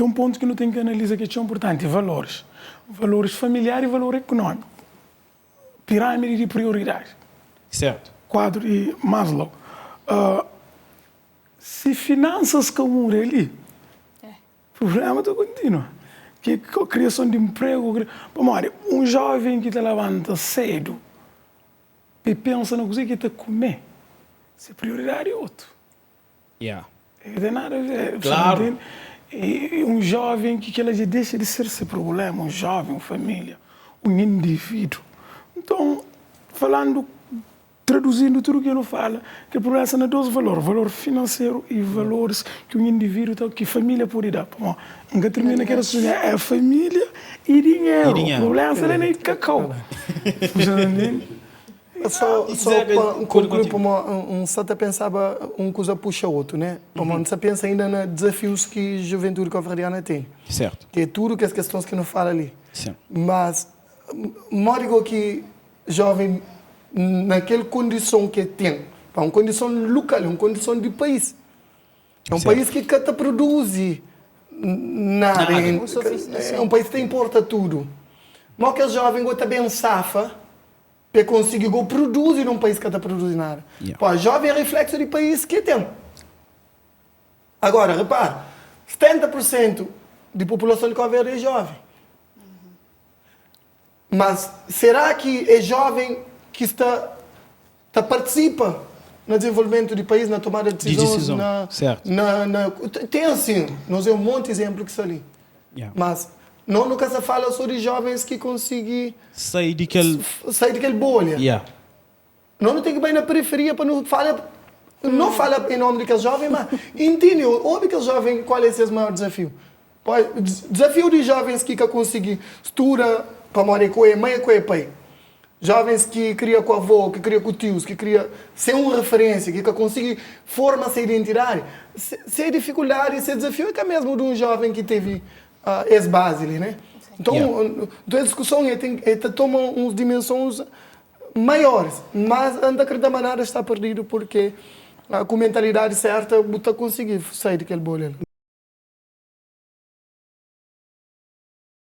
Ten un pontu ki nu ten ki analiza ki é txeu inpurtanti, valoris. Valoris familiar i valor ekunómiku. Pirâmidi di prioridadi. Sertu. Kuadru di Maslow. Si finansas ka muda li, prubléma ta kontinua. Ki é kriason di npregu. Pamodi un jóven ki ta labanta sédu pa e pensa na kuzê ki e ta kume, se prioridadi é otu. Yeah. Ka ten nada a ver. Claro. E un joven ki kela dja dexa di ser se problema, un joven, un familia, un individu. Nton, falandu, traduzindu tudu ki nu fala, kel problema sta na dos valor, valor finanseru i valoris ki un individu ta, ki familia pudi da. Pamodi, N ka tirmina kel rasusinu, é familia i dinheru. Problema sta la na kakau. Bu sta ta ntende? Só, só pa konklui, pamo N sa ta pensaba un kuza puxa otu, né? Pamo N sa pensa inda na dezafius ki juventudi kabuverdiana tene. Sertu. Ki é tudu kes kestons ki nu fala li. Sin. Mas, modi go ki joven na kel kondison ki el ten, pa un kondison lukal, un kondison di país. É un país ki ka ta produzi nada. É un país ki ta inporta tudu. Mo kes joven go ta ben safa Pa e konsigi go produzi num país ka ta produzi nada. Po jovem é reflexo di país ki e tem. Agora repara, 70 por cento di populason di Cabo Verde é jovem. Mas será ki é jovem ki sta ta participa na desenvolvimento di país, na tomada de decisões, na, na, na, tem assim, nos é um monte exemplo ki sta li. Mas no nu ka sa fala so di jovens ki konsigi Sai di kel. Sai di kel bolha. Yeah. No nu ten ki bai na periferia pa nu fala, no fala em nomi di kes joven, ma intende, obi kes joven kual é ses maior dezafiu. Dezafiu di jovens ki ka konsigi studa pamodi é ku e mai é ku e pai. Jovens ki kria ku avó, ki kria ku tius, ki kria sen un referensia, ki ka konsigi forma se identidadi, se difikuldadi, se dezafiu é ka mesmu di un joven ki tevi es bazi li, né? Nton, es diskuson e ten, e ta toma uns dimensons maioris, mas N ta kridita ma nada sta perdidu purke ku mentalidadi serta bu ta konsigi sai di kel bolha li.